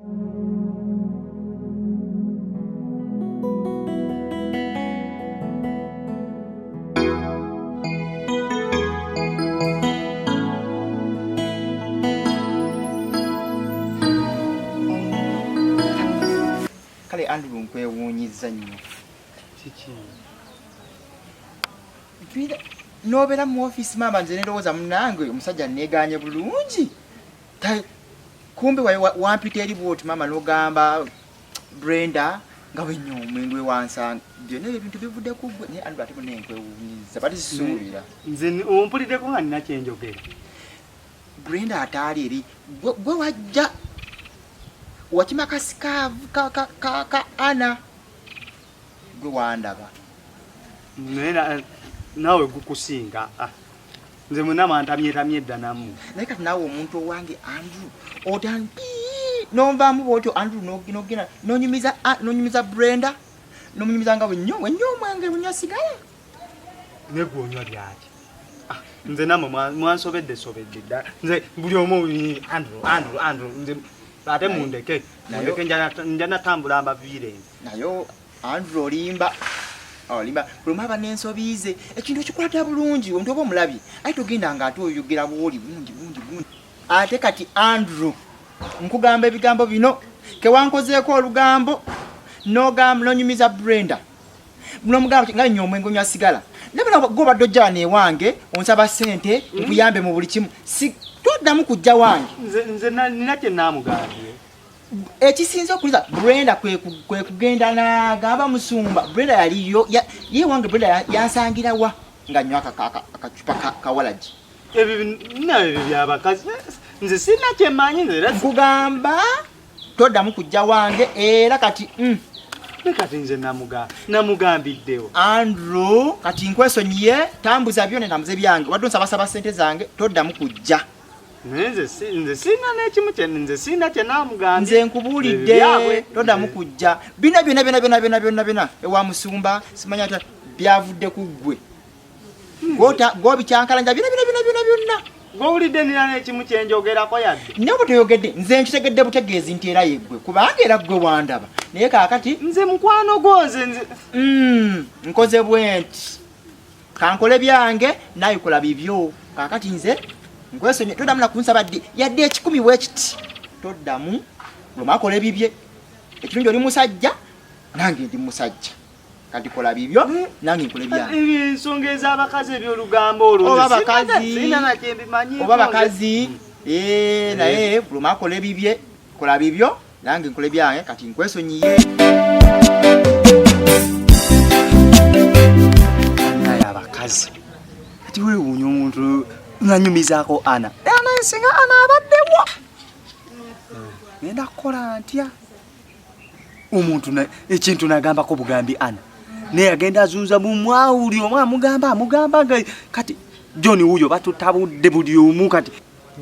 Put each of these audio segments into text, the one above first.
Kale Andrew, nkwewuunyizza nnyo. Kiki? Nobeera mu ofiisi maama, nze nendowooza munange omusajja neeganye bulungi. Kumbe wampita eri bwoti maama, n'ogamba Brenda nga bwennyo omwenge wansanga, byonna ebyo ebintu bivudde ku ggwe. Naye Andrew, ate bonna nkwewuunyizza, bati sisuubira. Nze ompuliddeko nga nina kyenjogera? Brenda ataali eri gwe wajja wakima kasikaavu ka ana gwe wandaba. Naye naawe gukusinga. Ah, nze mwena mwantamyetamye edda namu. Naye kati naawe omuntu owange Andrew, otampi nonvaamu bwotyo Andrew, nogenda nonyumiza Brenda, nomunyumiza nga bwenyo wenyo omwenge bunywa sigala. Naye gwe onywa byaki? Ah, nze namwe mwansobedde sobedde dda. Nze buli omu Andrew, Andrew, Andrew. Nze ate mundeke, mundeke, nja natambula mbaviire. Naye Andrew, olimba, olimba. Buli omu aba n'ensobi ze. Ekintu ekikwata bulungi omuntu oba omulabye, aye togenda nga ate oyogera bwoli gundi gundi gundi. Ate kati Andrew, nkugamba ebigambo bino, kewankozeeko olugambo n'ogamba n'onyumiza Brenda, nomugamba nga nnyo omwenge onywa sigala, naye gwe obadde ojja wano ewange onsaba ssente nkuyambe mu buli kimu. Si toddamu kujja wange. Nze nina kye naamugambye? Ekisinza okuliza Brenda kwe kugenda n'agamba musumba. Brenda yaliyo ye wange. Brenda yansangirawa nga nywa akacupa kawalagi. Ebyo nawe, ebyo byabakazi. Nze sirina kyemmanyi nze era. Nkugamba toddamu kujja wange era kati. Ne kati nze namugambiddewo. Andrew, kati nkwesonyiye, tambuza byo nentambuza ebyange. Wadde onsabasaba sente zange, toddamu kujja. Naye nze sirina n'ekimu kye, nze sirina kye naamugambye. Nze nkubuulidde. Byabwe. Toddamu kujja. Bino byonna byonna byonna byonna byonna byonna ewa musumba simanya ata byavudde ku ggwe. Gwobikyankalanja byonna byonna byonna byonna byonna. Gwowulidde nina n'ekimu kyenjogerako yadde? Naye bwe toyogedde, nze nkitegedde butegeezi nti era yeggwe, kubanga era ggwe wandaba. Naye kaakati Nze mukwano gwo, nze Nkoze bwe nti, kankole byange, naye kola bibyo. Kaakati nze nkwesonye, toddamu nakunsaba ddi yadde 100 bwekiti, toddamu. Lwoma akola ebibye. Ekirungi oli musajja, nange ndi musajja. Kati kola bibyo, nange nkole byange. Ensonga ez'abakazi, ebyolugambo olwo, Oba nze bakazi. sirina nakyembimanyiiko. Oba bakazi. Eh, naye lwoma akola ebibye, kola bibyo, nange nkole byange. Kati nkwesonyiye. Naye abakazi kati weewuunya omuntu nganyumizaako ana ana, singa ana abaddewo ngenda kukola ntya? Omuntu ekintu nagambako bugambi ana, naye agenda azunza mumwawuli omu amugamba amugamba nga kati John wuuyo batutabudde buli omu. Kati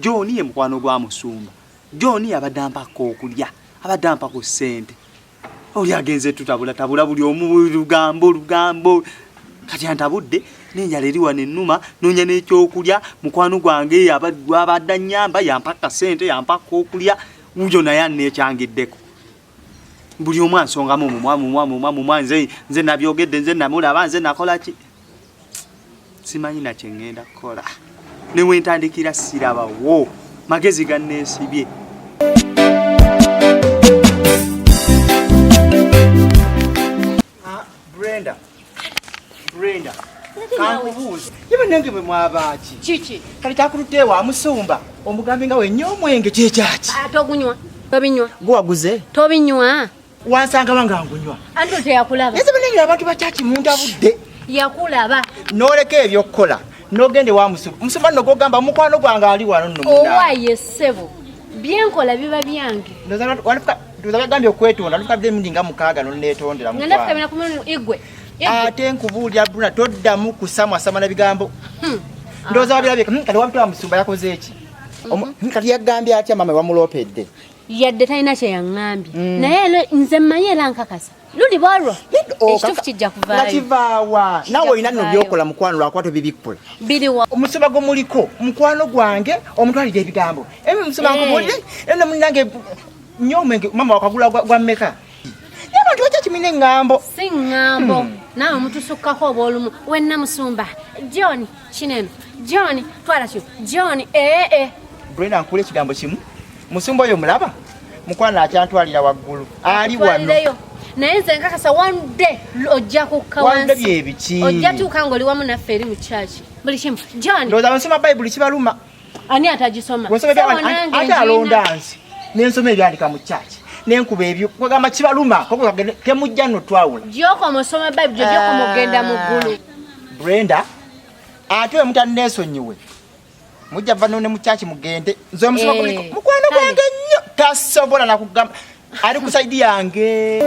John ye mukwano gwa musumba. John abadde ampako okulya, abadde ampa ku ssente. Oli agenze tutabula tabula buli omu lugambo lugambo. Kati antabudde n'enjala eri wano ennuma, noonya n'ekyokulya. Mukwano gwange gwabadde annyamba, yampa kasente, yampako okulya, wuuyo naye anneekyangiddeko. Buli omu ansongamu mumwa mumwa mumwa mumwa. Nze nabyogedde, nze namulaba, nze nakola ki, simanyi na kye ŋŋenda kukola. Ne wentandikira sirabawo, magezi ganneesibye. Ah, Brenda, Brenda, kankubuuze, ye bannange bwe mwabaaki? Kiki? Kati kyakutudde ewa musumba omugambe nga wennya omwenge, kyekyaki? Ah, togunywa, tobinywa. Gwe waguze? Tobinywa. Wansangaba nga ngunywa? Anti teyakulaba. Naye bannange abantu bakyaki muntabudde. Yakulaba. N'oleka ebyokukola n'ogenda ewa musumba. Musumba nno gwogamba mukwano gwange ali wano nno munnange. Owaaye ssebo, byenkola biba byange. Ndowooza bagambye okwetonda lufukadde emirundi nga 6 nonneetondera. Nga nafukamira mukwano. ku mulundi igwe. Ate nkubuulira Bruna, toddamu kusamwasama na bigambo. Ndowooza wabirabye. Kati wabitwala musumba yakoze eki? Kati yagambye atya maama wamuloopedde? Yadde talina kye yaŋŋambye. Naye era nze mmanyi era nkakasa luli bwalwo ekituufu kijja Nga kuvaayo. Kivaawa? Kijja Naawe olina nno kuvaayo. byokola mukwano, lwakuba tobibikkula. Biriwa? Omusoba gwe muliko mukwano gwange omutwalira ebigambo ebi. Musumba, Eh. nkubuulire eno munange. Nnyo omwenge mama wakagula gwa mmeka? Naye abantu bakyakimina eŋŋambo. Si ŋŋambo. Naawe mutusukkako obw'olumu. Wenna musumba. John, kineno. John, twala kino. John, ee. Brenda nkula ekigambo kimu. Musumba oyo mulaba? Mukwano akyantwalira waggulu. Ali wano. Naye nze nkakasa one day ojja kukka wansi. One day byebiki? Ojja tuuka ng'oli wamu naffe eri mu church. Buli kimu. John. Ndowooza nsoma Bayibuli kibaluma. Ani atagisoma? Ate alonda nsi. Nensoma ebyandika mu church. Nenkuba ebyo kwegamba kibaluma temujja nno twawula. Gy'okoma osoma Bayibuli gy'okoma ogenda mu ggulu. Brenda ate we mutanneesonyiwe mujja va ne mu church mugende. Nze omusoma kuliko mukwano gwange nnyo tasobola nakugamba ali ku saidi yange.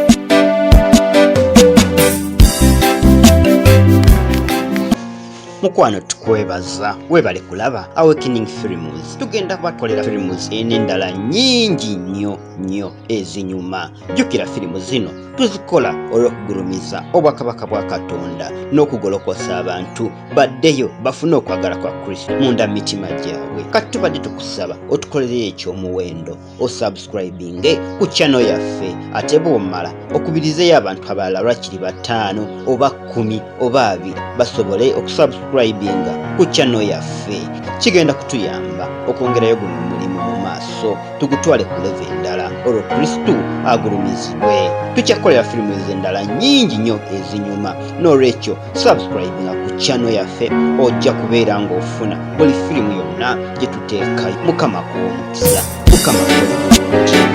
Mukwano tukwebaza webale kulaba Awakening Films. Tugenda kubakolera films enendala nyingi nnyo nnyo ezinyuma. Jjukira firimu zino tuzikola olw'okugulumiza obwakabaka bwa Katonda n'okugolokosa abantu baddeyo bafune okwagala kwa Kristo munda mitima gyabwe. Kati tubadde tukusaba otukolereyo eky'omuwendo osubscribinge ku channel yaffe, ate bw'omala okubirizeyo abantu abalala lwakiri 5 oba 10 oba 20 basobole okusubscribinga ku channel yaffe. Kigenda kutuyamba okwongerayo guno omulimu mu maaso tugutwale ku level endala olwo Kristo agulumizibwe. Tukyakolera firimu ez'endala nnyingi nnyo ezinyuma, n'olwekyo subscribinga ku channel yaffe ojja kubeera ng'ofuna buli firimu yonna gye tuteekayo. Mukama akuwe omukisa. Mukama akole bulungi.